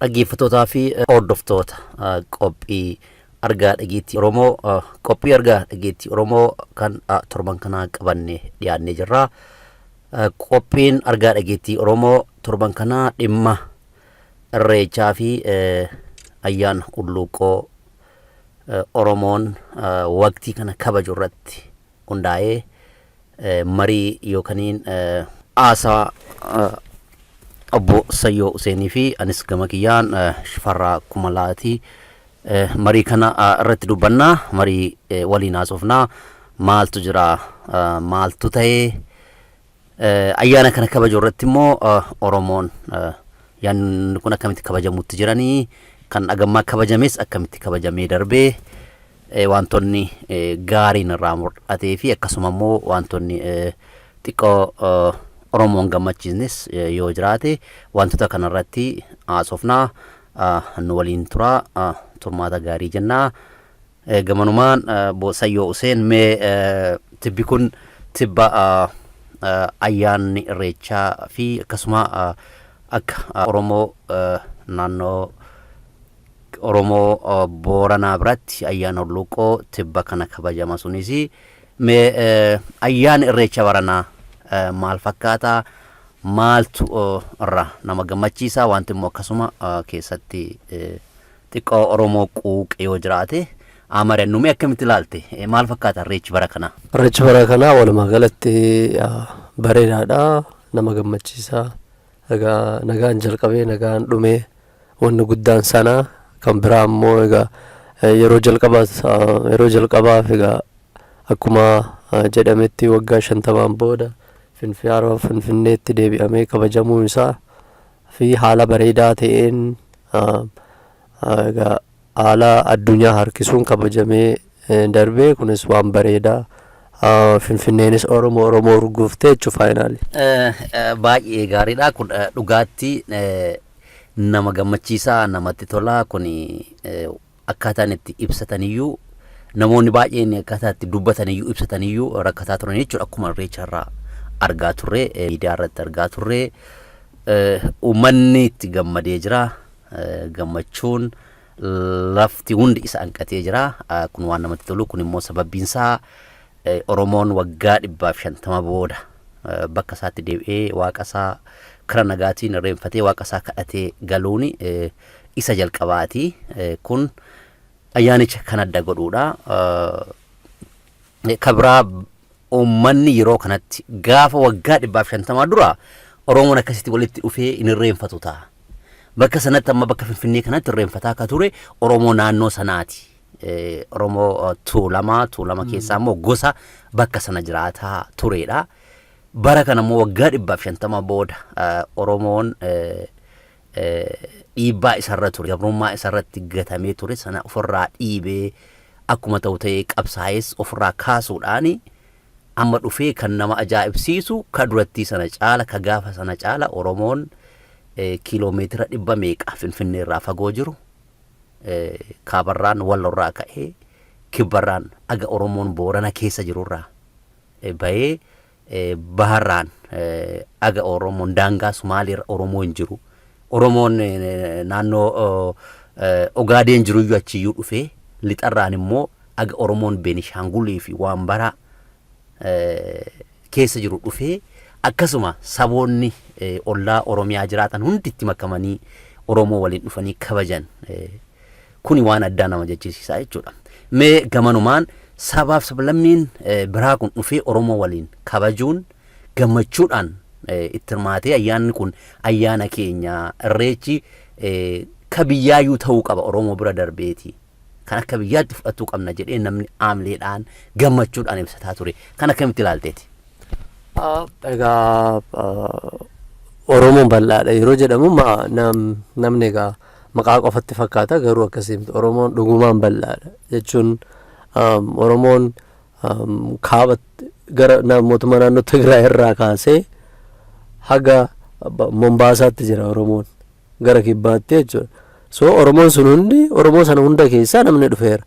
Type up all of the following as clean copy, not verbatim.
Dhaggeeffattootaa fi hordoftoota qophii argaa dhageettii Oromoo, qophii argaa dhageettii Oromoo kan torban kanaa qabanne dhiyaannee jirra. Qophiin argaa dhageettii Oromoo torban kanaa dhimma Irreechaa fi ayyaana Hulluuqoo Oromoon waqtii kana kabaju irratti hundaa'ee marii yookaniin haasaa obbo Sayyoo Huseenii fi anis gama kiyyaan Shifarraa Kumalaati. Marii kana irratti dubbannaa, marii waliin haasofnaa, maaltu jira, maaltu ta'ee, ayyaana kana kabaju irratti immoo Oromoon ayyaanni kun akkamitti kabajamutti jiranii, kan agammaa kabajames akkamitti kabajamee darbee, wantoonni gaariin irraa mul'atee fi akkasuma immoo wantoonni xiqqoo Oromoon gammachiisnes yoo jiraate wantoota kanarratti haasofnaa. Nu waliin turaa, turmaata gaarii jennaa. Gamanumaan Sayyoo Huseen, mee tibbi kun tibba ayyaanni Irreechaa fi akkasuma akka Oromoo naannoo Oromoo Booranaa biratti ayyaana Hulluuqoo tibba kana kabajama. Sunis mee ayyaanni Irreecha baranaa maal fakkaata? Maaltu irra nama gammachiisa? Wanti immoo akkasuma keessatti xiqqoo Oromoo quuqe yoo jiraate amari'annu, mee akkamitti ilaalte? Maal fakkaata Irreechi bara kanaa? Irreechi bara kanaa walumaa galatti bareedaadha. Nama gammachiisa. Egaa nagaan jalqabee nagaan dhumee, wanni guddaan sana. Kan biraa immoo egaa yeroo jalqabaaf egaa akkuma jedhametti waggaa 50n booda Finfinnee Finfinneetti deebi'amee kabajamuu isaa fi haala bareedaa ta'een, egaa haala addunyaa harkisuun kabajamee darbee, kunis waan bareedaa. Finfinneenis Oromoo Oromoo urguuftee jechuu finally. Baay'ee gaariidha kun, dhugaatti nama gammachiisaa, namatti tola. Kun akkaataan itti ibsataniyyuu, namoonni baay'een akkaataa itti dubbataniyyuu ibsataniyyuu rakkataa turan jechuudha. Akkuma Irreecha irraa argaa turre, miidiyaa irratti argaa turre, uummanni itti gammadee jira. Gammachuun lafti hundi isa hanqatee jira. Kun waan namatti tolu. Kun immoo sababbiinsaa Oromoon waggaa 150 booda bakka isaatti deebi'ee waaqa isaa kara nagaatiin irreenfatee waaqa isaa kadhatee galuun isa jalqabaati. Kun ayyaanicha kan adda godhuudha. Kabiraa uummanni yeroo kanatti gaafa waggaa 150 dura Oromoon akkasitti walitti dhufee hin irreenfatu ta'a. Bakka sanatti, amma bakka Finfinnee kanatti irreenfataa akka ture Oromoo naannoo sanaati. Oromoo Tuulamaa, Tuulama keessaa immoo gosa bakka sana jiraataa turedha. Bara kana immoo waggaa 150 booda Oromoon dhiibbaa isarra ture, gabrummaa isarratti gatamee ture sana ofirraa dhiibee, akkuma ta'u ta'ee qabsaa'es ofirraa kaasuudhaani amma dhufee, kan nama ajaa'ibsiisu ka durattii sana caala, ka gaafa sana caala Oromoon kiiloomeetira dhibba meeqa Finfinnee irraa fagoo jiru, kaabarraan Wallorraa ka'ee kibbarraan aga Oromoon Boorana keessa jirurraa bahee, baharraan aga Oromoon daangaa Sumaaleerra Oromoon jiru, Oromoon naannoo Ogaadeen jiruyyuu achiyyuu dhufee, lixarraan immoo aga Oromoon Beenishaangulii fi Waanbaraa keessa jiru dhufee, akkasuma saboonni ollaa Oromiyaa jiraatan hundi itti makamanii Oromoo waliin dhufanii kabajan, kuni waan addaa nama jechisiisaa jechuudha. Mee gamanumaan sabaaf sablammiin biraa kun dhufee Oromoo waliin kabajuun gammachuudhaan itti hirmaatee, ayyaanni kun ayyaana keenya, Irreechi ka biyyaayyuu ta'uu qaba, Oromoo bira darbeeti. Kan akka biyyaatti fudhatuu qabna jedhee namni aamleedhaan gammachuudhaan ibsataa ture. Kan akkamitti ilaalteeti? Egaa Oromoon bal'aadha yeroo jedhamu namni egaa maqaa qofatti fakkaata, garuu akkasii miti. Oromoon dhugumaan bal'aadha jechuun Oromoon kaaba gara mootummaa naannoo Tigraay irraa kaasee haga Mombaasaatti jira Oromoon gara kibbaatti jechuudha. So Oromoon sun hundi, Oromoo sana hunda keessaa namni dhufeera.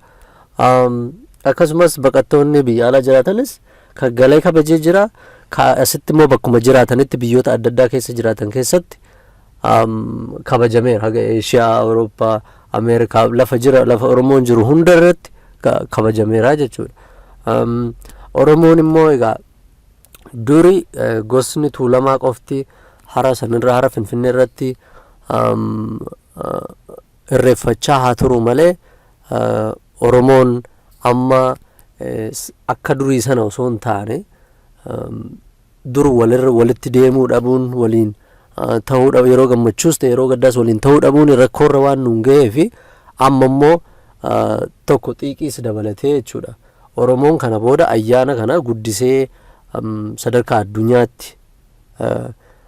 Akkasumas baqattoonni biyya alaa jiraatanis kan galee kabajee jira. Ka asitti immoo bakkuma jiraatanitti biyyoota adda addaa keessa jiraatan keessatti Kabajameera haga Eeshiyaa, Awurooppaa, Ameerikaa, lafa jira, lafa Oromoon jiru hunda irratti kabajameera jechuudha. Oromoon immoo egaa duri gosni Tuulamaa qofti hara sanirra, hara Finfinnee irratti irreeffachaa haa turu malee, Oromoon amma akka durii sana osoo hin taane, dur walirra walitti deemuu dhabuun, waliin ta'uu dhabu, yeroo gammachuus ta'e yeroo gaddaas waliin ta'uu dhabuun rakkoorra waan nuun ga'ee fi amma immoo tokko xiiqiis dabalatee jechuudha. Oromoon kana booda ayyaana kana guddisee sadarkaa addunyaatti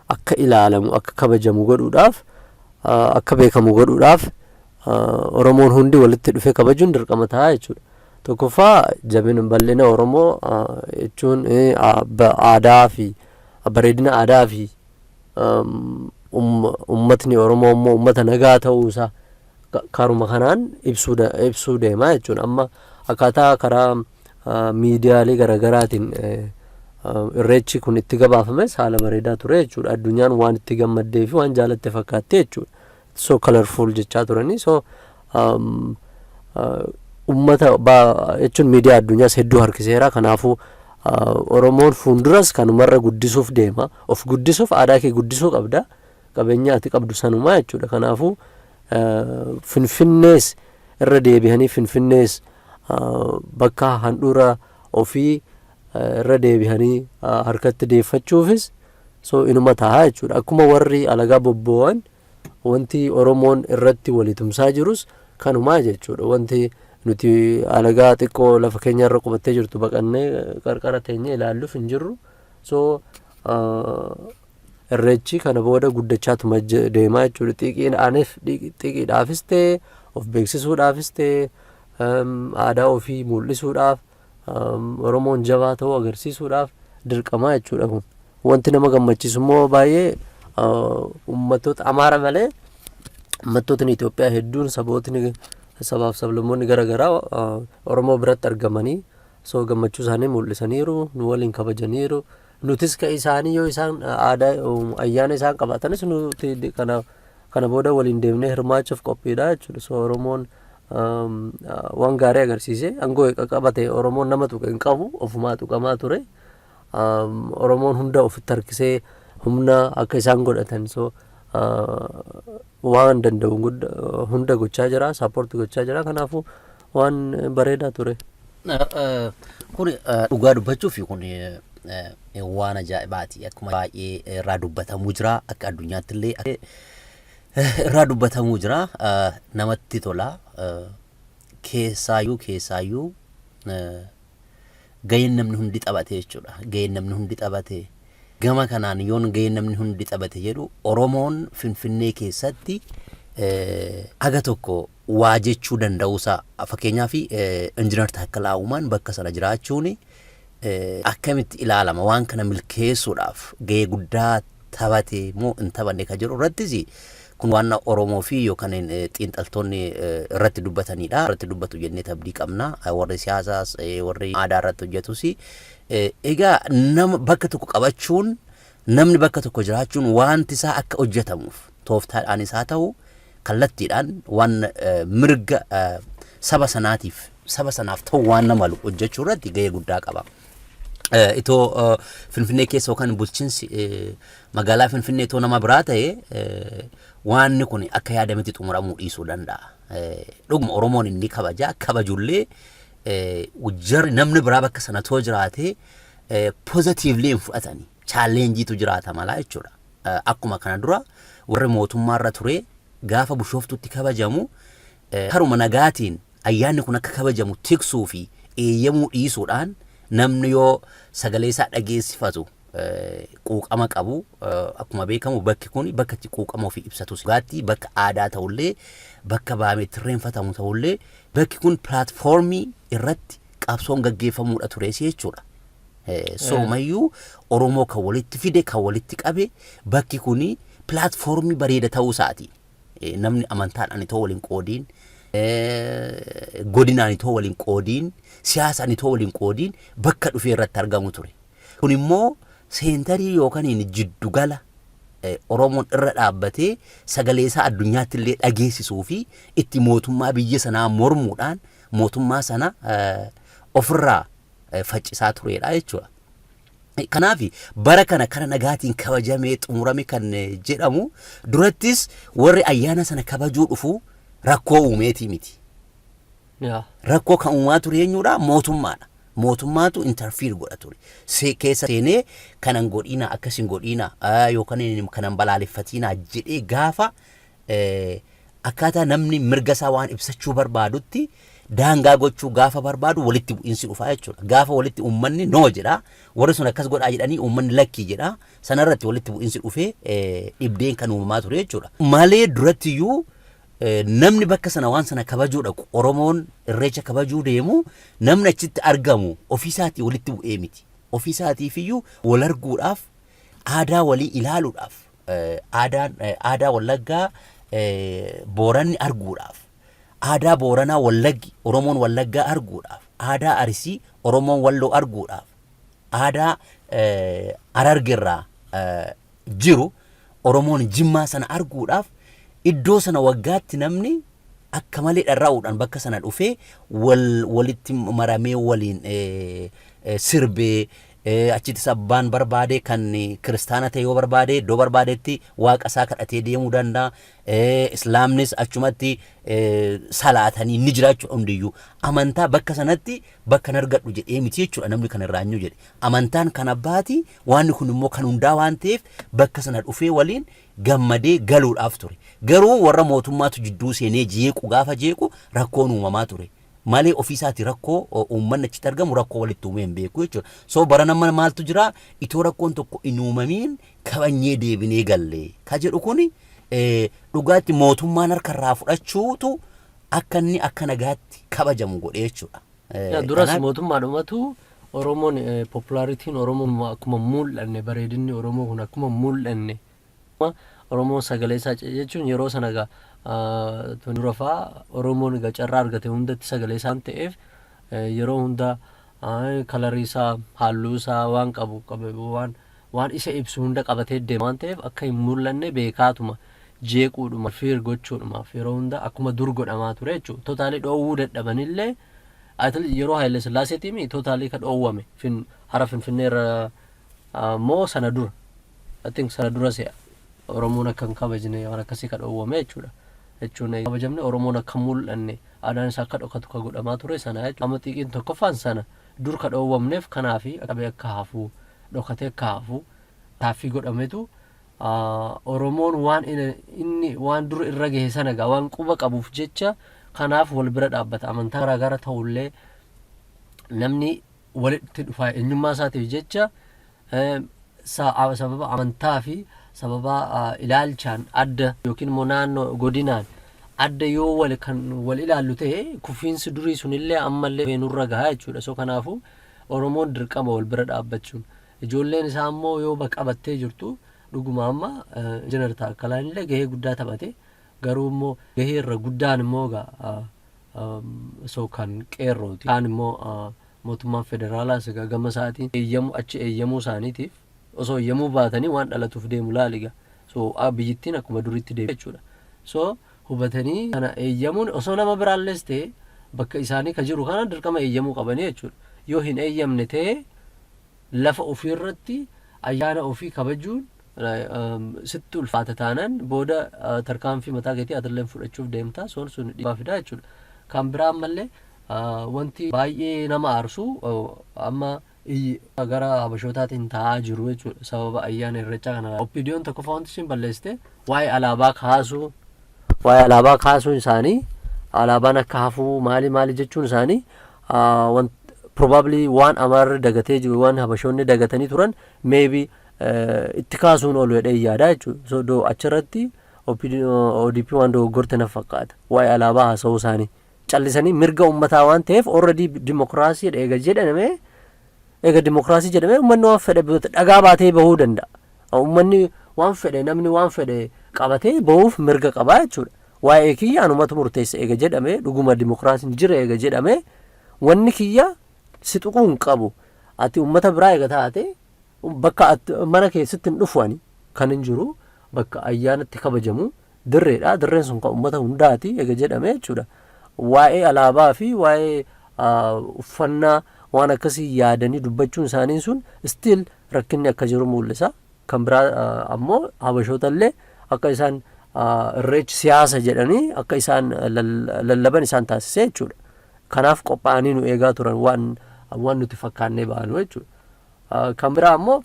akka ilaalamu, akka kabajamu godhuudhaaf, akka beekamu godhuudhaaf, Oromoon hundi walitti dhufee kabajuun dirqama ta'a jechuudha. Tokkoffaa jabina bal'ina Oromoo jechuun aadaa fi bareedina aadaa fi uummatni Oromoo immoo uummata nagaa ta'uusaa karuma kanaan ibsuu deema jechuudha. Amma akkaataa karaa miidiyaalee garaagaraatiin irreechi kun itti gabaafames haala bareedaa ture jechuudha. Addunyaan waan itti gammaddee fi waan jaalatte fakkaatte jechuudha. So colorful jechaa turanii. So ummata jechuun miidiyaa addunyaas hedduu harkiseera. Kanaafuu Oromoon fuulduras kanumarra guddisuuf deema. Of guddisuuf aadaa kee guddisuu qabda. Qabeenya ati qabdu sanumaa jechuudha. Kanaafuu Finfinnees irra deebi'anii, Finfinnees bakka handhuura ofii irra deebi'anii harkatti deeffachuufis so inuma ta'a jechuudha. Akkuma warri alagaa bobboo'an, wanti Oromoon irratti walitumsaa jirus kanumaa jechuudha. Wanti nuti alagaa xiqqoo lafa keenya irra qubattee jirtu baqannee qarqara teenyee ilaalluuf hin jirru. So irreechi kana booda guddachaatuma deemaa jechuudha. Xiiqiidhaanis, xiiqiidhaafis ta'e, of beeksisuudhaafis ta'e, aadaa ofii mul'isuudhaaf, Oromoon jabaa ta'uu agarsiisuudhaaf dirqamaa jechuudha kun. Wanti nama gammachiisu immoo baay'ee uummattoota Amaara malee uummattootni Itoophiyaa hedduun, sabootni, sabaaf sablammoonni garaagaraa Oromoo biratti argamanii so gammachuu isaanii mul'isaniiru, nu waliin kabajaniiru. Nutis ka isaanii yoo isaan aadaa ayyaana isaan qabaatanis nuti kana booda waliin deemnee hirmaachuuf qophiidha jechuudha. So Oromoon waan gaarii agarsiise. Aangoo qabate Oromoon nama tuqe hin qabu, ofumaa tuqamaa ture. Oromoon hunda ofitti harkisee humna akka isaan godhatan so waan danda'u hunda gochaa jira, support gochaa jira. Kanaafuu waan bareedaa ture. Kun dhugaa dubbachuuf kun waan ajaa'ibaati. Akkuma baay'ee irraa dubbatamuu jira. Akka addunyaatti illee irraa dubbatamuu jira. Namatti tola. Keessaayyuu gaheen namni hundi taphate jechuudha. Gaheen namni hundi taphate. Gama kanaan yoon gaheen namni hundi taphate jedhu, Oromoon Finfinnee keessatti aga tokko waa jechuu danda'uusaa, fakkeenyaaf Injiinar Taakkalaa Uumaan bakka sana jiraachuun akkamitti ilaalama? Waan kana milkeessuudhaaf gahee guddaa taphate moo hin taphanne kan jedhu irrattis, kun waan Oromoo fi yookaan xiinxaltoonni irratti dubbatanidha. Irratti dubbatu jennee abdii qabna. Warri siyaasaas, warri aadaa irratti hojjetus. Egaa nama bakka tokko qabachuun, namni bakka tokko jiraachuun, wanti isaa akka hojjetamuuf tooftaadhaan isaa ta'u kallattiidhaan waan mirga saba sanaatiif, saba sanaaf ta'u waan nama malu hojjechuu irratti gahee guddaa qaba. Itoo Finfinnee keessa yookaan bulchiinsi magaalaa Finfinnee itoo nama biraa ta'e, waanni kun akka yaadametti xumuramuu dhiisuu danda'a. Dhuguma Oromoon inni kabaja, kabajullee, jarri namni biraa bakka sana too jiraate positively hin fudhatani. Challenge-iitu jiraata malaa jechuudha. Akkuma kana dura warri mootummaarra ture gaafa Bishooftutti kabajamu karuma nagaatiin ayyaanni kun akka kabajamu tiksuu fi eeyyamuu dhiisuudhaan, namni yoo sagalee isaa dhageessifatu quuqama qabu, akkuma beekamu bakki kun bakka itti quuqama ofii ibsatu dhugaatti, bakka aadaa ta'ullee, bakka baamee itti irreenfatamu ta'ullee, bakki kun platform-ii irratti qabsoon gaggeeffamuudha turees jechuudha. Soomayyuu Oromoo kan walitti fide, kan walitti qabe, bakki kuni platform-ii bareeda ta'uu isaati. Namni amantaadhaan itoo waliin qoodiin, godinaan itoo waliin qoodiin, siyaasaan itoo waliin qoodiin bakka dhufee irratti argamu ture. Kun immoo center-ii yookaan jiddugala Oromoon irra dhaabbatee sagalee isaa addunyaatti illee dhageessisuu fi itti mootummaa biyya sanaa mormuudhaan mootummaa sana ofirraa faccisaa turedha jechuudha. Kanaaf bara kana kara nagaatiin kabajamee xumurame kan jedhamu, durattis warri ayyaana sana kabajuu dhufu rakkoo uumeetii miti. Rakkoo kan uumaa ture eenyudha? Mootummaadha. Mootummaatu interfere godha ture. Keessa seenee kanan godhiina, akkas hin godhiina, yookaan kanan balaaleffatinaa jedhee gaafa akkaataa namni mirga isaa waan ibsachuu barbaadutti daangaa gochuu gaafa barbaadu walitti bu'iinsi dhufaa jechuudha. Gaafa walitti uummanni no jedha, warri sun akkas godhaa jedhanii uummanni lakkii jedha. Sanarratti walitti bu'iinsi dhufee dhibdeen kan uumamaa ture jechuudha. Malee durattiyyuu namni bakka sana waan sana kabajuu dhaqu, Oromoon Irreecha kabajuu deemu, namni achitti argamu ofiisaatii walitti bu'ee miti. Ofiisaatiifiyyuu wal arguudhaaf, aadaa walii ilaaluudhaaf, aadaan aadaa Wallaggaa Booranni arguudhaaf, aadaa Booranaa Wallaggi Oromoon Wallaggaa arguudhaaf, aadaa Arsii Oromoon Walloo arguudhaaf, aadaa Harargerraa jiru Oromoon Jimmaa sana arguudhaaf iddoo sana waggaatti namni akka malee dharra'uudhaan bakka sana dhufee wal walitti maramee waliin sirbee, achitti abbaan barbaade kan kiristaana ta'e yoo barbaade iddoo barbaadetti waaqa isaa kadhatee deemuu danda'a. Islaamnis achumatti salaatanii ni jira jechuudha hundiyyuu. Amantaa bakka sanatti bakka hin argadhu jedhee miti jechuudha namni kan irraa jedhe. Amantaan kan abbaati, waan kun immoo kan hundaa waan ta'eef bakka sana dhufee waliin gammadee galuudhaaf ture. Garuu warra mootummaatu jidduu seenee jeequ, gaafa jeequ rakkoon uumamaa ture. Malee ofiisaati rakkoo uummanni achitti argamu rakkoo walitti uumee hin beeku jechuudha. So bara nama maaltu jira, itoo rakkoon tokko hin uumamiin kabanyee deebinee galle ka jedhu kuni dhugaatti mootummaan harka irraa fudhachuutu akka inni akka nagaatti kabajamu godhee jechuudha. Duras mootummaadhumatu Oromoon popularityn Oromoo akkuma mul'anne, bareedinni Oromoo kun akkuma mul'anne, Oromoon sagalee isaa jechuun yeroo sana egaa dura fa'aa Oromoon egaa carraa argate hundatti sagalee isaan ta'eef yeroo hunda colorii isaa, halluu isaa waan qabu waan isa ibsu hunda qabatee deema waan ta'eef akka hin mul'anne beekaatuma jeequudhuma fiir gochuudhumaaf yeroo hunda akkuma dur godhamaa ture jechuudha. Totally dhoowwuu dadhabanillee yeroo Haayile Sillaaseetiin totally ka dhoowwame hara Finfinnee irra moo sana dura, I think sana dura se'a, Oromoon akka hin kabajne waan akkasii ka dhoowwame jechuudha. Jechuun kabajamne Oromoon akka mul'anne, aadaan isaa akka dhokatu ka godhamaa ture sana jechuudha. Amma xiiqiin tokkoffaan sana dur ka dhoowwamneef kanaafi qabee akka hafu, dhokatee akka hafu taaffii godhametu Oromoon waan inni waan dur irra gahe sana gaa waan quba qabuuf jecha kanaaf wal bira dhaabbata. Amantaa garaagara ta'ullee namni walitti dhufa eenyummaa isaatiif jecha. Sababa amantaa fi sababa ilaalchaan adda yookiin immoo naannoo godinaan adda yoo wal kan wal ilaallu ta'e kufiinsi durii sunillee ammallee nurra gahaa jechuudha. So kanaafuu Oromoon dirqama wal bira dhaabbachuun ijoolleen isaa immoo yoo qabattee jirtu dhuguma amma Injiinar Taakkalaan illee gahee guddaa taphate, garuu immoo gahee irra guddaan immoo egaa so kan qeerrooti. Kaan immoo mootummaan federaalaas egaa gama isaatiin eeyyamu achi eeyyamuu isaaniitiif osoo eeyyamuu baatanii waan dhalatuuf deemu laali egaa. So biyyittiin akkuma duriitti deebi'e jechuudha. So hubatanii kana eeyyamuun osoo nama biraallees ta'e bakka isaanii ka jiru kana dirqama eeyyamuu qabanii jechuudha. Yoo hin eeyyamne ta'e lafa ofiirratti ayyaana ofii kabajuun sitti ulfaata taanaan booda tarkaanfii mataa keetii atillee fudhachuuf deemta, soon sun dhiibbaa fidaa jechuudha. Kan biraa ammallee wanti baay'ee nama aarsu amma gara habashootaatiin ta'aa jiru jechuudha sababa ayyaana Irreechaa kana. OPDOn tokkoffaa wanti isin balleessite waa'ee alaabaa kaasuu, waa'ee alaabaa kaasuun isaanii, alaabaan akka hafuu maali maali jechuun isaanii probably waan Amaarri dagatee jiru, waan habashoonni dagatanii turan maybe itti kaasuun oolu jedhee yaada jechuudha. So achirratti ODP waan dogoggorte na fakkaata. Waa'ee alaabaa haasa'uu isaanii. Callisanii mirga uummataa waan ta'eef already dimokiraasii eega jedhame, eega dimokiraasii jedhame uummanni waan fedhe dhagaa baatee bahuu danda'a. Uummanni waan fedhe, namni waan fedhe qabatee bahuuf mirga qabaa jechuudha. Waa'ee kiyya anumatu murteessa eega jedhame, dhuguma dimokiraasiin jira eega jedhame, wanni kiyya si tuquu hin qabu. Ati uummata biraa eega taate bakka mana keessatti hin dhufu ani kan hin jiru. Bakka ayyaanatti kabajamu dirreedha. Dirreen sun kan uummata hundaati ega jedhame jechuudha. Waa'ee alaabaa fi waa'ee uffannaa waan akkasii yaadanii dubbachuun isaanii sun still rakkinni akka jiru mul'isa. Kan biraa ammoo Habashoota illee akka isaan Irreechi siyaasa jedhanii akka isaan lallaban isaan taasisee jechuudha. Kanaaf qophaa'anii nu eegaa turan waan nuti fakkaannee baanu jechuudha. Kan biraa ammoo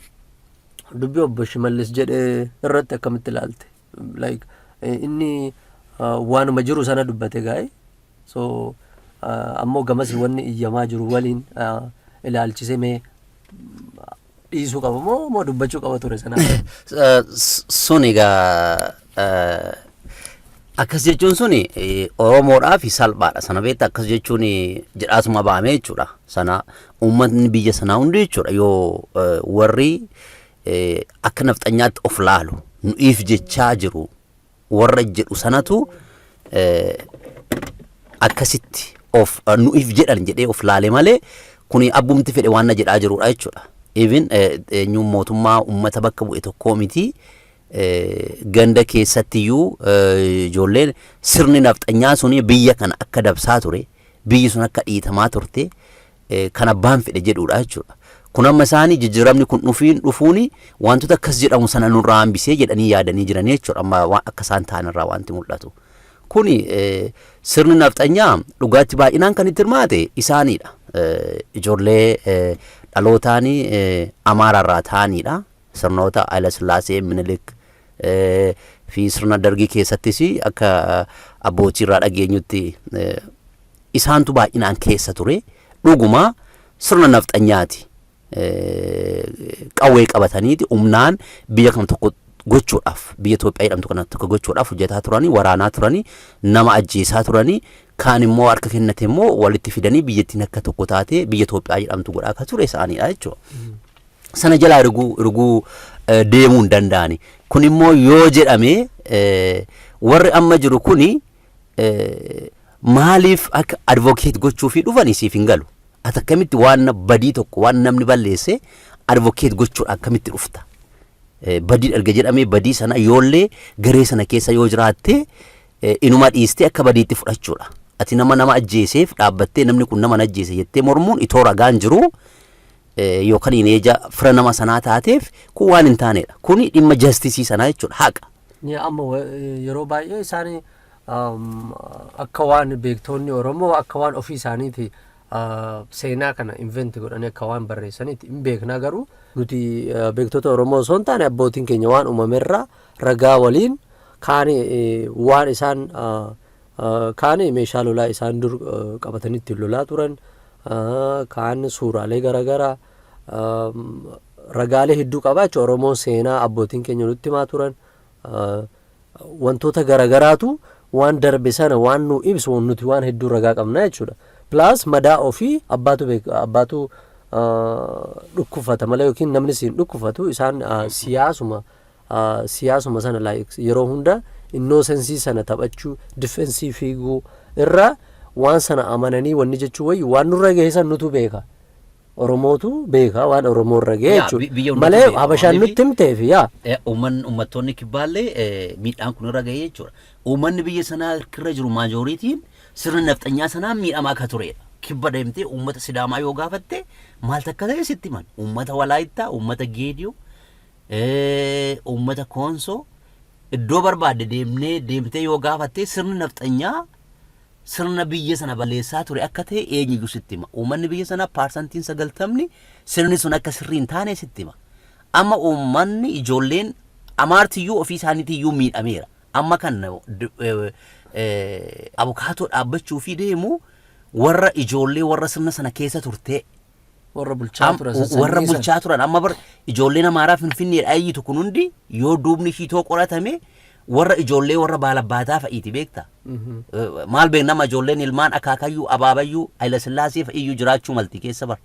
dubbii Obbo Shimallis jedhee irratti akkamitti ilaalte? Like, inni waanuma jiru sana dubbate gaa'e. So ammoo gamas wanni iyyamaa jiru waliin ilaalchisee mee dhiisuu qaba moo dubbachuu qaba ture sana? Sun egaa akkas jechuun suni Oromoodhaaf salphaadha. Sana beektaa, akkas jechuun jedhaasuma bahamee jechuudha. Sana uummatni biyya sanaa hundi jechuudha, yoo warri akka nafxanyaatti of laalu nu'iif jechaa jiru warra jedhu sanatu akkasitti of nu'iif jedhan jedhee of laale malee, kuni abbumti fedhe waan na jedhaa jirudha jechuudha. Even eenyuun mootummaa uummata bakka bu'e tokkoo miti. Ganda keessattiyyuu ijoolleen sirni nafxanyaa suni biyya kana akka dabsaa ture, biyyi sun akka dhiitamaa turte, kan abbaan fedhe jedhudha jechuudha. Kun amma isaanii jijjiiramni kun dhufiin dhufuuni wantoota akkas jedhamu sana nurraa hambisee jedhanii yaadanii jiranii jechuudha. Amma waan akka isaan ta'an irraa wanti mul'atu. Kuni sirni nafxanyaa dhugaatti baay'inaan kan itti hirmaate isaaniidha. Ijoollee dhalootaan Amaaraarraa ta'aniidha. Sirnoota Haayila Sillaasee, Minilik fi sirna Dargii keessattis akka abbootii irraa dhageenyutti isaantu baay'inaan keessa ture. Dhuguma sirna nafxanyaati. Qawwee qabataniiti humnaan biyya kana tokko gochuudhaaf, biyya Itoophiyaa jedhamtu kana tokko gochuudhaaf hojjetaa turanii, waraanaa turanii, nama ajjeesaa turanii, kaan immoo harka kennate immoo walitti fidanii biyyattiin akka tokko taatee biyya Itoophiyaa jedhamtu godhaa akka ture isaaniidha jechuudha. Sana jalaa riguu deemuu hin danda'ani. Kun immoo yoo jedhame, warri amma jiru kuni maaliif akka advocate gochuufii dhufani siif hin galu. Ati akkamitti waan badii tokko, waan namni balleesse advocate gochuudha akkamitti dhufta? Badii erga jedhamee, badii sana yoollee garee sana keessa yoo jiraatte inuma dhiistee akka badiitti fudhachuudha. Ati nama ajjeeseef dhaabbattee namni kun nama ajjeese jettee mormuun itoo ragaan jiru yookaan eja fira nama sanaa taateef, kun waan hin taanedha. Kuni dhimma justice sanaa jechuudha, haqa. Amma yeroo baay'ee isaan akka waan beektonni Oromoo akka waan ofii isaaniiti seenaa kana invent godhanii akka waan barreessaniiti hin beeknaa, garuu nuti beektota Oromoo osoo hin taane abbootiin keenya waan uumamerraa ragaa waliin kaan waan isaan kaan meeshaa lolaa isaan dur qabatanii ittiin lolaa turan, kaan suuraalee garaagaraa, ragaalee hedduu qaba jechuudha. Oromoon seenaa abbootiin keenya nutti himaa turan wantoota garagaraatu waan darbe sana waan nu ibsu, nuti waan hedduu ragaa qabna jechuudha. Plus madaa ofii abbaatu beeka, abbaatu dhukkufata malee yookiin namni siin dhukkufatu. Isaan siyaasuma sana like yeroo hunda innocence sana taphachuu, defense fiiguu irra waan sana amananii wanni jechuu wayyu waan nurra gahe san nutu beeka. Oromootu beeka waan Oromoo irra gahe jechuudha. Malee Habashaan nutti himteef yaa. Uummanni, uummattoonni kibbaallee miidhaan kun irra gahee jechuudha. Uummanni biyya sanaa irra jiru majorityn sirna nafxanyaa sanaa miidhamaa akka turedha. Kibba deemtee uummata Sidaamaa yoo gaafatte maal takka ta'e sitti himan. Uummata Walaayittaa, uummata Geediyoo, uummata Koonsoo, iddoo barbaadde deemnee deemtee yoo gaafatte sirni nafxanyaa sirna biyya sana balleessaa ture akka ta'e eenyuyyuu sitti hima. Uummanni biyya sanaa 90% sirni sun akka sirrii hin taane sitti hima. Amma uummanni ijoolleen Amaartiyyuu ofii isaaniitiyyuu miidhameera. Amma kan abukaatoo dhaabbachuu fi deemu warra ijoollee warra sirna sana keessa turtee warra bulchaa turan warra bulchaa turan. Amma bar ijoolleen Amaaraa Finfinneedha iyyitu kun hundi yoo duubni ishii too qoratame warra ijoollee warra baalabbaataa fa'iiti, beekta. Maal beekna, nama ijoolleen ilmaan akaakayyuu abaabayyuu Hayilasillaasee fa'iyyuu jiraachuu malti keessa bara.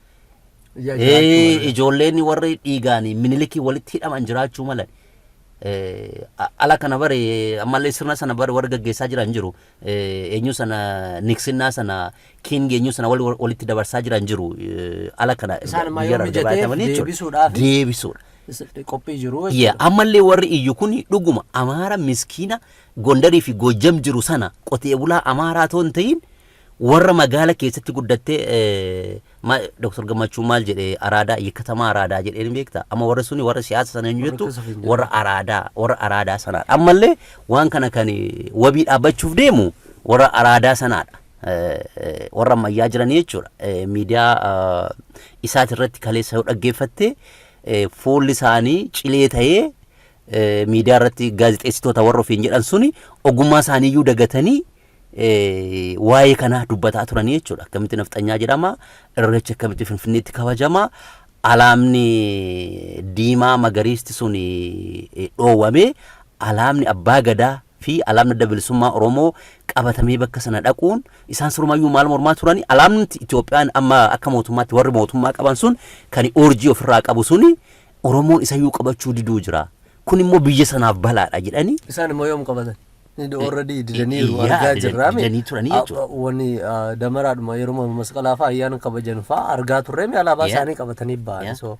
Ijoolleen warri dhiigaan Minilikii walitti hidhaman jiraachuu malan. Ala kana bare ammallee sirna sana bare warri gaggeessaa jiran jiru. Eenyu sana niksinnaa sana king eenyu sana walitti dabarsaa jiran jiru. Ala kana Isaan ammaa yoo mijateef deebisuudhaaf. Deebisuudha. Qophii jiru Yaa, ammallee warri iyyu kun dhuguma Amaara miskiina Gondarii fi Gojjam jiru sana, qotee bulaa Amaaraa otoo hin ta'in, warra magaala keessatti guddattee. Dr. Gammachuu maal jedhee? Araadaa, "የከተማ አራዳ" jedhee ni beekta. Amma warri suni warra siyaasa sana hin jettu, warra araadaa, warra araadaa sanaadha. Ammallee waan kana kan wabii dhaabbachuuf deemu warra araadaa sanaadha. Warra ammayyaa jiranii jechuudha. Miidiyaa isaati irratti kaleessa yoo dhaggeeffatte, fuulli isaanii cilee ta'ee, miidiyaa irratti gaazexeessitoota warra ofiin jedhan suni ogummaa isaaniiyyuu dagatanii waa'ee kanaa dubbataa turanii jechuudha. Akkamitti nafxanyaa jedhama, Irreechi akkamitti Finfinneetti kabajama, alaabni diimaa magariisti sun dhoowwamee, alaabni abbaa gadaa fi alaabni Adda Bilisummaa Oromoo qabatamee bakka sana dhaquun, isaan surumayyuu maal mormaa turanii? Alaabni Itoophiyaan amma akka mootummaatti warri mootummaa qaban sun kan urjii ofirraa qabu suni Oromoon isayyuu qabachuu diduu jira. Kun immoo biyya sanaaf balaadha jedhanii. Isaan immoo yoom qabatan? Already didaniiru, argaa jirraa. Didanii turanii jechuudha. Wanni damaraadhuma yeroo masqalaa fa'aa ayyaana kabajan fa'aa argaa turreemi, alaabaa isaanii qabatanii ba'an. So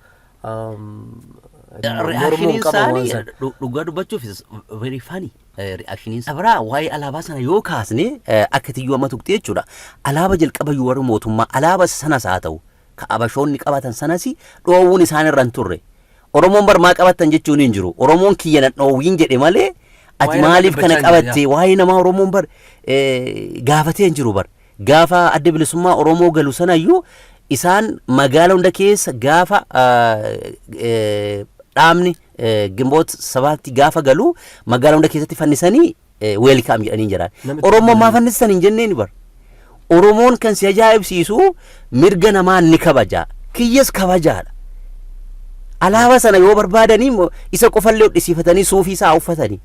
Reactioniin isaanii dhugaa dubbachuuf is very funny. Reactioniin biraa waa'ee alaabaa sana yoo kaasne, akka tiyyuu amma tuqxee jechuudha. Alaaba jalqaba warri mootummaa alaaba sanas haa ta'u, ka abashoonni qabatan sanas dhoowwuun isaan irra hin turre. Oromoon bar maa qabatan jechuun hin jiru. Oromoon kiyya na dhoowwiin jedhe malee, ati maaliif kana qabatte? Waa'ee namaa Oromoon bar gaafatee hin jiru bar. Gaafa Adda Bilisummaa Oromoo galu sanayyuu isaan magaala hunda keessa gaafa dhaabni Ginboot Sabaatti gaafa galu magaala hunda keessatti fannisanii welcome jedhanii jiran. Oromoon maa fannisan hin jenneen bar. Oromoon kan si ajaa'ibsiisu mirga namaa ni kabaja. Kiyyas kabajaadha. Alaabaa sana yoo barbaadanii isa qofallee hodhisiifatanii suufii isaa uffatanii.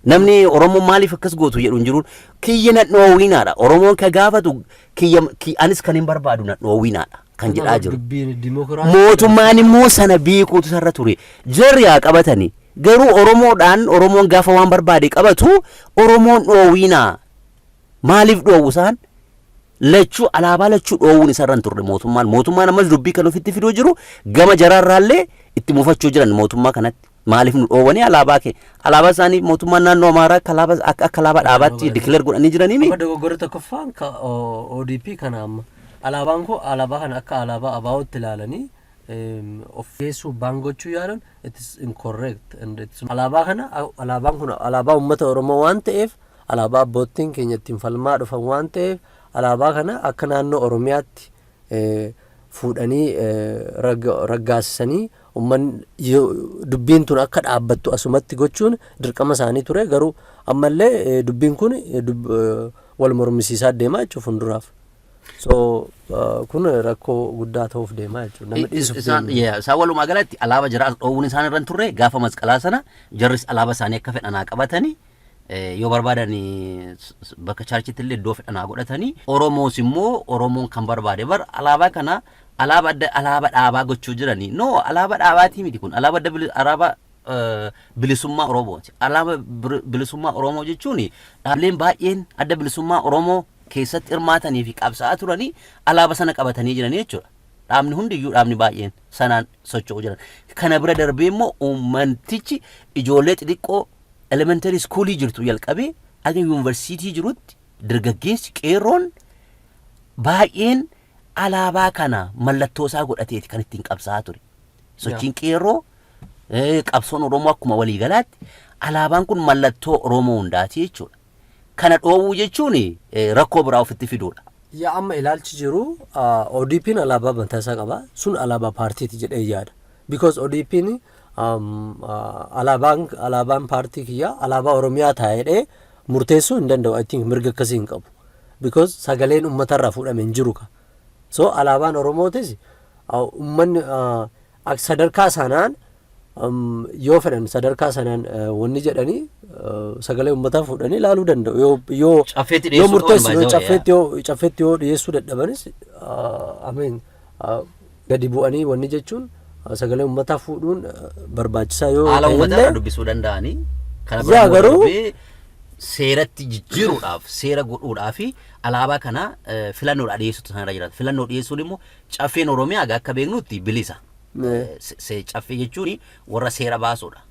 Namni Oromoon maaliif akkas gootu jedhu hin jiru. Kiyya na dhoowwinaadha. Oromoon ka gaafatu kiyya, anis kan hin barbaadu na dhoowwinaadha kan jedhaa jiru. Dubbiin dimokiraasii. Mootummaan immoo sana beekuutu sarra ture. Jarri haa qabatanii. Garuu Oromoodhaan, Oromoon gaafa waan barbaade qabatu Oromoon dhoowwinaa. Maaliif dhoowwu isaan? Lachuu, alaabaa lachuu dhoowwuun isarra hin turre mootummaan. Mootummaan ammas dubbii kan ofitti fiduu jiru gama jaraarraallee itti mufachuu jiran mootummaa kanatti. Maaliif nu dhoowwanii alaabaa kee? Alaabaa isaanii mootummaan naannoo Amaaraa akka alaabaa, akka alaabaa dhaabaatti declare godhanii jiranii. Amma dogoggora tokkoffaan ka ODP kana, amma alaabaan koo alaabaa kana akka alaabaa ABO'tti ilaalanii of geessuu baan gochuu yaalan, it is incorrect and it's alaabaa kana, alaabaan kun alaabaa uummata Oromoo waan ta'eef, alaabaa abboottiin keenya ittiin falmaa dhufan waan ta'eef, alaabaa kana akka naannoo Oromiyaatti fuudhanii raggaasisanii uummanni dubbiin tun akka dhaabbattu asumatti gochuun dirqama isaanii ture. Garuu ammallee dubbiin kun wal mormisiisaa deemaa jechuudha fuulduraaf. So kun rakkoo guddaa ta'uuf deemaa jechuudha. Nama dhiisuuf Isaan deema. Yeah, isaan walumaa galatti alaabaa jaraas dhoowwuun isaan irra hin turre. Gaafa masqalaa sana jarris alaabaa isaanii akka fedhan haa qabatanii, yoo barbaadan bakka churchitti illee iddoo fedhan haa godhatanii. Oromoos immoo Oromoon kan barbaade bar alaabaa kana alaabaa adda alaabaa dhaabaa gochuu jiranii. No, alaabaa dhaabaatii miti kun, alaabaa adda alaabaa bilisummaa Oromooti. Alaabaa bilisummaa Oromoo jechuun dhaabbileen baay'een Adda Bilisummaa Oromoo keessatti hirmaatanii fi qabsaa'aa turanii alaabaa sana qabatanii jiranii jechuudha. Dhaabni hundiyyuu, dhaabni baay'een sanaan socho'u jiran. Kana bira darbee immoo uummantichi ijoollee xixiqqoo elementary schoolii jirtu jalqabee aga yuunivarsiitii jirutti dargaggeessi qeerroon baay'een alaabaa kana mallattoo isaa godhateeti kan ittiin qabsaa'aa ture. Sochiin qeerroo, qabsoon Oromoo akkuma waliigalaatti alaabaan kun mallattoo Oromoo hundaati jechuudha. Kana dhoowwuu jechuun rakkoo biraa ofitti fiduudha. Yaa, amma ilaalchi jiru ODP'n alaabaa mataa isaa qaba. Sun alaabaa paartiiti jedhee yaada. Because ODP'n alaabaan paartii kiyyaa alaabaa Oromiyaa taa'ee murteessuu hin danda'u. I think mirga akkasii hin qabu. Because sagaleen uummatarraa fuudhame hin jiru ka. So alaabaan Oromootis uummanni sadarkaa sanaan yoo fedhan sadarkaa sanaan wanni jedhanii sagalee uummataa fuudhanii ilaaluu danda'u. Yoo Caffeetti yoo dhiyeessuu murteessu qaban yoo baay'ee. Caffeetti yoo dhiyeessuu dadhabanis, I mean, gadi bu'anii wanni jechuun sagalee uummataa fuudhuun barbaachisaa yoo Haala ta'e uummataa illee dubbisuu danda'anii. Kana Yaa, bira immoo garuu- darbee seeratti jijjiiruudhaaf, seera godhuudhaaf alaabaa kana filannoodhaa dhiyeessuutu sanarra jiraata. Filannoo dhiyeessuun immoo caffeen Oromiyaa akka beeknutti bilisa. Caffee jechuun warra seera baasuudha.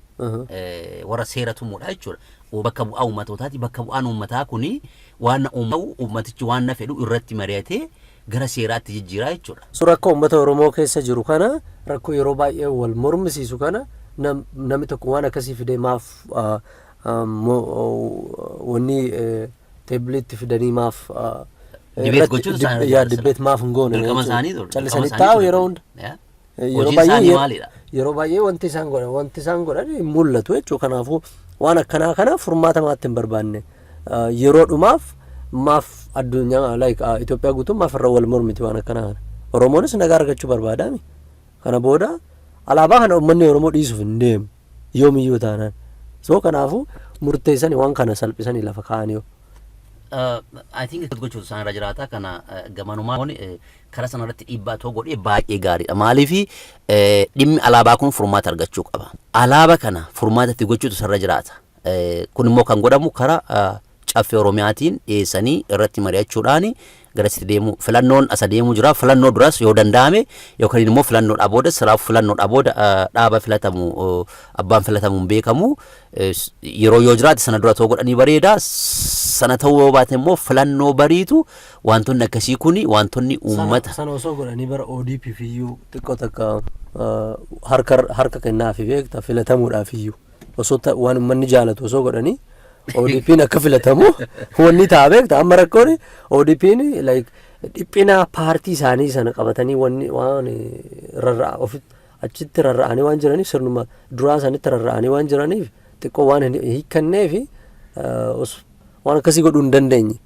Warra seera tumuudha jechuudha. Bakka bu'aa uummatootaati. Bakka bu'aan uummataa kuni waan uummatu, uummatichi waan na fedhu irratti mari'atee gara seeraatti jijjiiraa jechuudha. So rakkoo uummata Oromoo keessa jiru kana, rakkoo yeroo baay'ee wal mormisiisu kana, namni tokko waan akkasii fidee maaf wanni tableitti fidanii maaf Debate gochuun isaanii yaa, debate maaf hin goone? Dirqama isaanii ture. Callisanii taa'u yeroo hunda. Yeroo Hojiin isaanii maalidha? Yeroo baay'ee wanti isaan godhan hin mul'atu jechuudha. Kanaafuu waan akkanaa kana furmaata maatti hin barbaanne? Yeroo dhumaaf maaf addunyaa, like, Itoophiyaa guutuun maaf irra wal mormiti waan akkanaa kana? Oromoonis nagaa argachuu barbaadaami. Kana booda alaabaa kana uummanni Oromoo dhiisuuf hin deemu yoomiyyuu taanaan. So kanaafuu murteessanii waan kana salphisanii lafa kaa'anii. I think gochuutu isaan irra jiraata. Kana gamanumaan karaa sana irratti dhiibbaa too godhee baay'ee gaariidha. Maaliif, dhimmi alaabaa kun furmaata argachuu qaba. Alaabaa kana furmaata itti gochuutu isarra jiraata. Kun immoo kan godhamu karaa Caffee Oromiyaatiin dhiyeessanii irratti mari'achuudhaan garasitti deemu. Filannoon asa deemuu jira. Filannoo duras yoo danda'ame, yookaan immoo filannoodhaa booda siraaf, filannoodhaa booda dhaaba filatamu, abbaan filatamu hin beekamu, yeroo yoo jiraate sana dura too godhanii bareeda. Sana ta'uu yoo baate immoo filannoo bariitu wantoonni akkasii kuni wantoonni uummata Sana osoo godhanii bara ODP iyyuu xiqqoo takka harka kennaafi beekta, filatamuudhaaf iyyuu osoo waan uummanni jaalatu osoo godhanii ODP'n akka filatamu wanni ta'a beekta. Amma rakkoon ODP'n like dhiphina paartii isaanii sana qabatanii wanni waan rarra'a ofitti achitti rarra'anii waan jiraniif, sirnuma duraa sanitti rarra'anii waan jiraniif, xiqqoo waan hin hiikkannee fi waan akkasii godhuu hin dandeenye.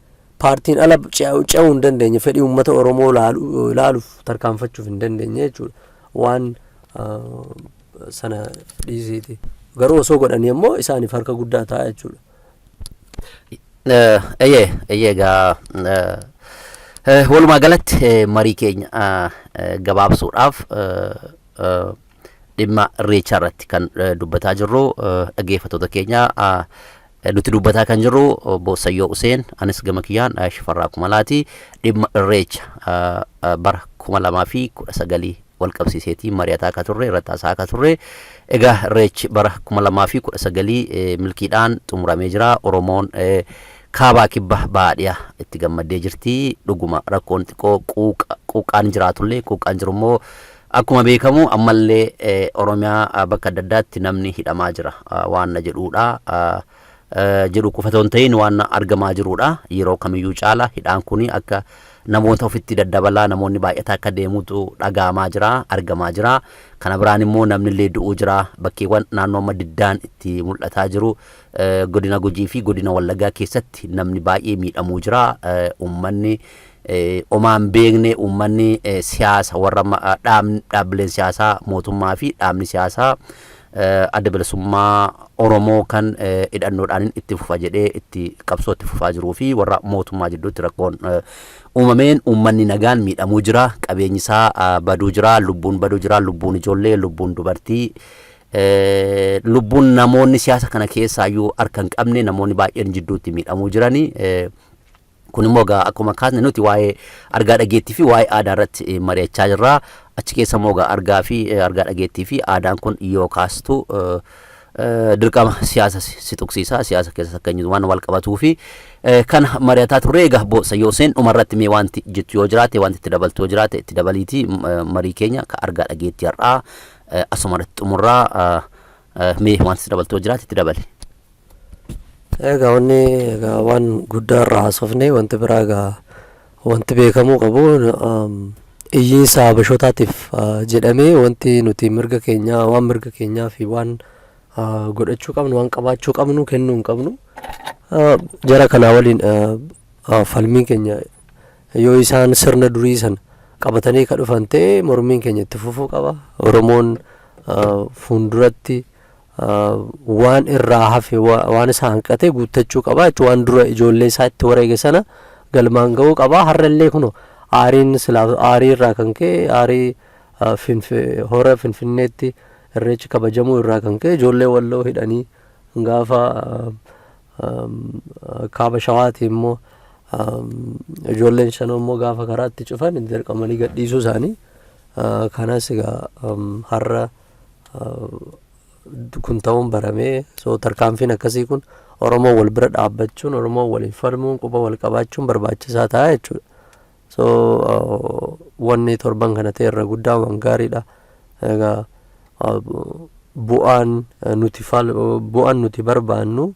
Paartiin ala ce'uu hin dandeenye, fedhii uummata Oromoo laaluuf tarkaanfachuuf hin dandeenye jechuudha. Waan sana dhiisiiti. Garuu osoo godhanii immoo isaaniif harka guddaa ta'a jechuudha. Eeyyee, egaa walumaa galatti marii keenya gabaabsuudhaaf, dhimma Irreechaa irratti kan dubbataa jirru, dhaggeeffattoota keenya, nuti dubbataa kan jirru obbo Sayyoo Useen, anis gama kiyyaan Shifarraa Kumalaati. Dhimma Irreecha bara 2019 wal qabsiiseetii mari'ataa akka turre, irratti haasa'aa akka turre. Egaa Irreechi bara 2019 milkiidhaan xumuramee jira. Oromoon kaabaa, kibba, baadhiyaa itti gammaddee jirti. Dhuguma rakkoon xiqqoo quuqaan jiraatullee, quuqaan jiru immoo akkuma beekamu ammallee Oromiyaa bakka adda addaatti namni hidhamaa jira waan na jedhuudha. Jedhu qofa otoo hin ta'in waan argamaa jirudha. Yeroo kamiyyuu caala hidhaan kun akka namoota ofitti daddabalaa, namoonni baay'ataa akka deemutu dhaga'amaa jira, argamaa jira. Kana biraan immoo namni illee du'uu jira. Bakkeewwan naannoo amma diddaan itti mul'ataa jiru, godina Gujii fi godina Wallaggaa keessatti namni baay'ee miidhamuu jira. Uummanni omaan beekne, uummanni siyaasa warra dhaabbileen siyaasaa mootummaa fi dhaabni siyaasaa Adda Bilisummaa Oromoo kan hidhannoodhaan itti fufa jedhee itti qabsoo itti fufaa jiruu fi warra mootummaa jidduutti rakkoon uumameen uummanni nagaan miidhamuu jira, qabeenyi isaa baduu jira, lubbuun baduu jira, lubbuun ijoollee, lubbuun dubartii, lubbuun namoonni siyaasa kana keessaayyuu harka hin qabne, namoonni baay'een jidduutti miidhamuu jiranii. Kun immoo egaa akkuma kaasne nuti waa'ee argaa dhageettii fi waa'ee aadaa irratti mari'achaa jirra. Achi keessa immoo egaa argaa fi argaa dhageettii fi aadaan kun yoo kaastu dirqama siyaasa si tuqsiisa. Siyaasa keessas akka inni waan wal qabatuu fi kana mari'ataa turre. Egaa Sayyoo Hussein, dhumarratti mee wanti jettu yoo jiraate, wanti itti dabaltu yoo jiraate itti dabaliiti, marii keenya ka argaa dhageettii har'aa asuma irratti xumurraa. Mee wanti itti dabaltu yoo jiraate itti dabali. Egaa wanni egaa waan guddaa irraa haasofne, wanti biraa egaa wanti beekamuu qabu, iyyiinsa habashootaatiif jedhamee wanti nuti mirga keenyaa, waan mirga keenyaa fi waan godhachuu qabnu, waan qabaachuu qabnu kennuu hin qabnu. Jara kanaa waliin falmiin keenya, yoo isaan sirna durii sana qabatanii ka dhufan ta'e, mormiin keenya itti fufuu qaba. Oromoon fuulduratti waan irraa hafe, waan isa hanqate guuttachuu qaba jechuun, waan dura ijoollee isaa itti wareege sana galmaan ga'uu qaba. Har'allee kuno aariin silaa aarii irraa kan ka'e, aarii hora Finfinneetti Irreechi kabajamuu irraa kan ka'e, ijoollee Walloo hidhanii, gaafa kaaba Shawaati immoo ijoolleen Shanoo immoo gaafa karaatti cufan dirqamanii gadhiisuu isaanii Kanas egaa har'a kun ta'uun baramee, so tarkaanfiin akkasii kun Oromoo wal bira dhaabbachuun, Oromoo waliin falmuun, quba wal qabaachuun barbaachisaa ta'a jechuudha. So wanni torban kana ta'e irra guddaa waan gaariidha. Egaa bu'aan nuti barbaannu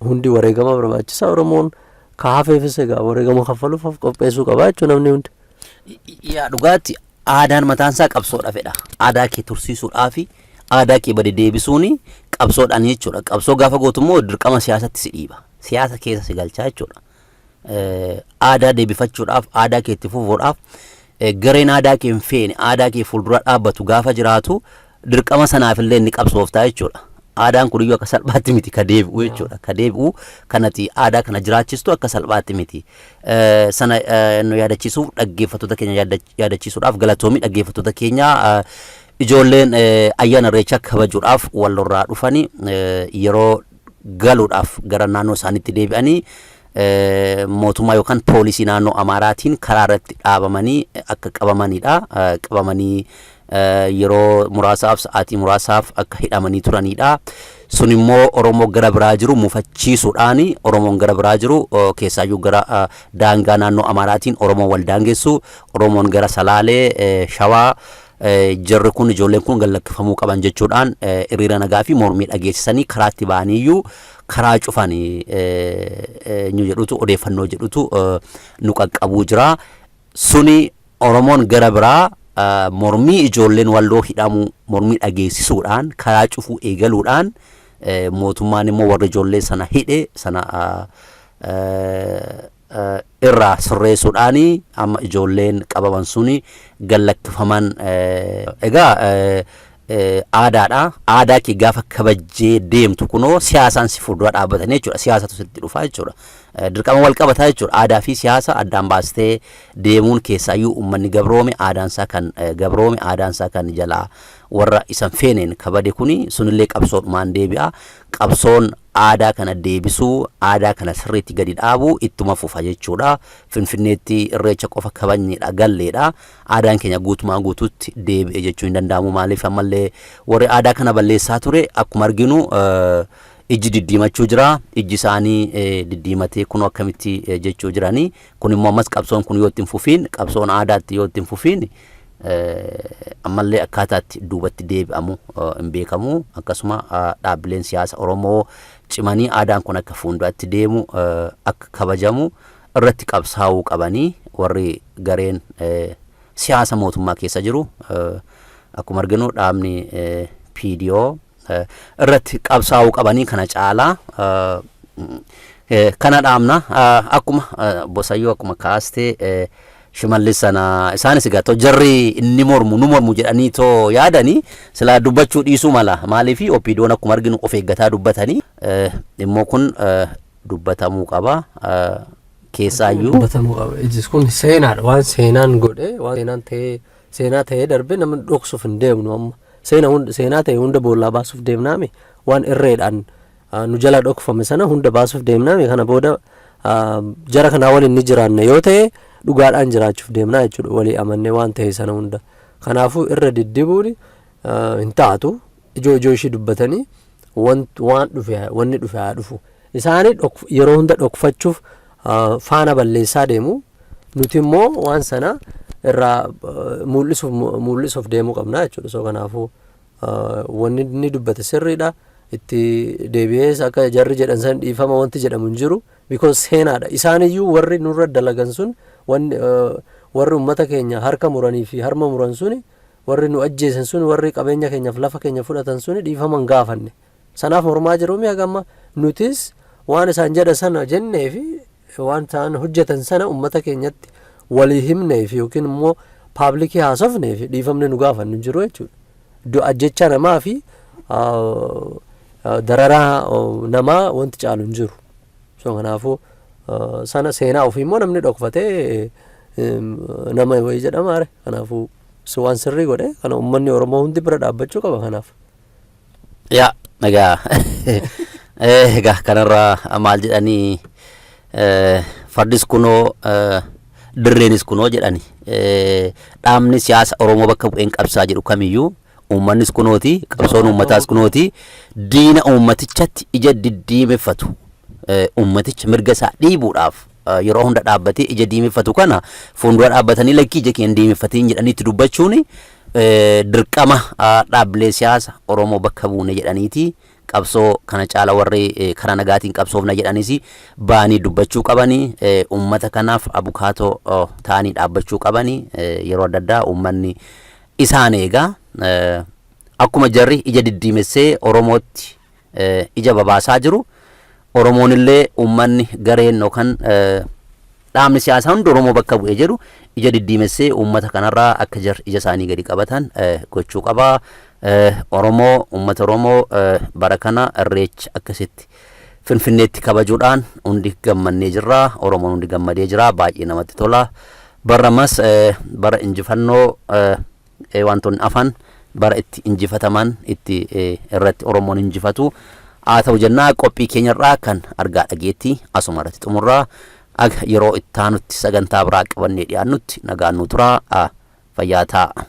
hundi wareegama barbaachisaa. Oromoon ka hafeefis egaa wareegama kaffaluuf of qopheessuu qaba jechuudha namni hundi. Yaa, dhugaatti aadaan mataan isaa qabsoodha fedha. Aadaa kee tursiisuudhaafi aadaa kee bade deebisuuni qabsoodhaan jechuudha. Qabsoo gaafa gootu immoo dirqama siyaasatti si dhiiba. Siyaasa keessa si galchaa jechuudha. Aadaa deebifachuudhaaf, aadaa kee itti fufuudhaaf, gareen aadaa kee hin feene aadaa kee fuuldura dhaabbatu gaafa jiraatu, dirqama sanaaf illee inni qabsooftaa jechuudha. Aadaan kun iyyuu akka salphaatti miti ka deebi'u jechuudha. Ka deebi'u kanati aadaa kana jiraachistu akka salphaatti miti. Sana nu yaadachiisuuf, dhaggeeffattoota keenya yaadachiisuudhaaf galatoomii. Dhaggeeffattoota keenya, ijoolleen ayyaana Irreechaa kabajuudhaaf Wallorraa dhufanii yeroo galuudhaaf gara naannoo isaaniitti deebi'anii mootummaa yookaan poolisii naannoo Amaaraatiin karaa irratti dhaabamanii akka qabamanidha. Qabamanii yeroo muraasaaf, sa'aatii muraasaaf akka hidhamanii turanidha. Sun immoo Oromoo gara biraa jiru mufachiisuudhaan, Oromoon gara biraa jiru, keessaayyuu gara daangaa naannoo Amaaraatiin Oromoon wal daangessu, Oromoon gara Salaalee, Shawaa, jarri kun, ijoolleen kun gallakkifamuu qaban jechuudhaan hiriira nagaa fi mormii dhageessisanii karaatti ba'aniiyyuu karaa cufanii eenyu jedhutu odeeffannoo jedhutu nu qaqqabuu jira. Suni Oromoon gara biraa mormii ijoolleen Walloo hidhamuu mormii dhageessisuudhaan karaa cufuu eegaluudhaan, mootummaan immoo warra ijoollee sana hidhe sana irraa sirreessuudhaan amma ijoolleen qabaman suni gallakkifaman. Egaa aadaadha. Aadaa kee gaafa kabajjee deemtu kunoo siyaasaan si fuuldura dhaabbatanii jechuudha. Siyaasatu sitti dhufa jechuudha. Dirqama wal qabataa jechuudha. Aadaa fi siyaasa addaan baastee deemuun, keessaayyuu uummanni gabroome, aadaan isaa kan gabroome, aadaan isaa kan jalaa warra isan feeneen kabade kuni, sunillee qabsoodhumaan deebi'a. Qabsoon aadaa kana deebisuu, aadaa kana sirriitti gadi dhaabuu ittuma fufa jechuudha. Finfinneetti Irreecha qofa kabajneedha galleedha. Aadaan keenya guutumaa guutuutti deebi'e jechuun hin danda'amu. Maaliif, ammallee warri aadaa kana balleessaa ture akkuma arginu ijji diddiimachuu jira. Ijji isaanii diddiimatee kunoo akkamitti jechuu jiranii. Kun immoo ammas qabsoon kun yoo itti hin fufiin, qabsoon aadaatti yoo itti hin fufiin, ammallee akkaataatti duubatti deebi'amu hin beekamu. Akkasuma dhaabbileen siyaasa Oromoo cimanii aadaan kun akka fuulduraatti deemu, akka kabajamu irratti qabsaa'uu qabanii. Warri gareen siyaasa mootummaa keessa jiru, akkuma arginu dhaabni PDO irratti qabsaa'uu qabanii. Kana caalaa kana dhaamna. Akkuma Bosayyoo, akkuma kaastee, Shimallis sana isaanis egaa too jarri inni mormu nu mormu jedhanii too yaadanii silaa dubbachuu dhiisuu mala. Maaliif, OPDOn akkuma arginu of eeggataa dubbatanii, immoo kun dubbatamuu qaba keessaayyuu. Dubbatamuu qaba. Ijis kun seenaadha. Waan seenaan godhe, waan seenaan ta'ee, seenaa ta'ee darbe namni dhoksuuf hin deemnu amma. Seenaa ta'e hunda boollaa baasuuf deemnaami. Waan irreedhaan nu jala dhokfame sana hunda baasuuf deemnaami. Kana booda jara kanaa waliin ni jiraanna yoo ta'e, dhugaadhaan jiraachuuf deemnaa jechuudha. Walii amannee waan ta'e sana hunda. Kanaafuu irra diddibuun hin taatu. Ijoo ijoo ishii dubbatanii waan dhufe, wanni dhufe haa dhufu. Isaanii yeroo hunda dhokfachuuf faana balleessaa deemu. Nuti immoo waan sana irraa mul'isuuf deemuu qabna jechuudha. So kanaafuu wanni inni dubbate sirriidha. Itti deebi'ees akka jarri jedhan san dhiifama wanti jedhamu hin jiru. Because seenaadha. Isaaniyyuu warri nurra dalagan sun, wanni warri uummata keenya harka muranii fi harma muran suni, warri nu ajjeesan sun, warri qabeenya keenyaaf lafa keenya fudhatan suni dhiifama hin gaafanne. Sanaaf mormaa jiru mi'a gamma nutis waan isaan jedha sana jennee fi waan isaan hojjetan sana uummata keenyatti walii himnee fi yookiin immoo public haasofnee fi dhiifamni nu gaafannu hin jiru jechuudha. Du'a jecha namaa fi dararaa namaa wanti caalu hin jiru. So kanaafuu sana seenaa ofii immoo namni dhokfatee nama wayii jedhama are. Kanaafuu waan sirrii godhe kana uummanni Oromoo hundi bira dhaabbachuu qaba kanaaf. Yaa, egaa kanarraa maal jedhanii, fardis kunoo Dirreenis kunoo jedhani. Dhaabni siyaasa Oromoo bakka bu'een qabsaa jedhu kamiyyuu, uummannis kunooti, qabsoon uummataas kunooti, diina uummatichatti ija diddiimeffatu, uummaticha mirga isaa dhiibuudhaaf yeroo hunda dhaabbatee ija diimeffatu kana fuuldura dhaabbatanii lakkii, ija keenya diimeffatiin jedhanii itti dubbachuun dirqama dhaabbilee siyaasa Oromoo bakka buune jedhaniiti. Qabsoo kana caala warri karaa nagaatiin qabsoofna jedhanis ba'anii dubbachuu qabanii, uummata kanaaf abukaatoo ta'anii dhaabbachuu qabanii. Yeroo adda addaa uummanni isaan eegaa. Akkuma jarri ija diddiimessee Oromootti ija babaasaa jiru, Oromoon illee uummanni gareen yookaan dhaabni siyaasaa hundi Oromoo bakka bu'ee jedhu ija diddiimessee uummata kanarraa akka jarri ija isaanii gadi qabatan gochuu qaba. Oromoo, uummata Oromoo, bara kana Irreecha akkasitti Finfinneetti kabajuudhaan hundi gammannee jirra. Oromoon hundi gammadee jira. Baay'ee namatti tola. Barramas bara injifannoo, wantoonni afan bara itti injifataman, itti irratti Oromoon injifatu haa ta'u jennaa, qophii keenyarraa kan argaa dhageetti asuma irratti xumurraa. Aga yeroo itti aanutti sagantaa biraa qabannee dhiyaannutti nagaan nu turaa, fayyaa ta'a.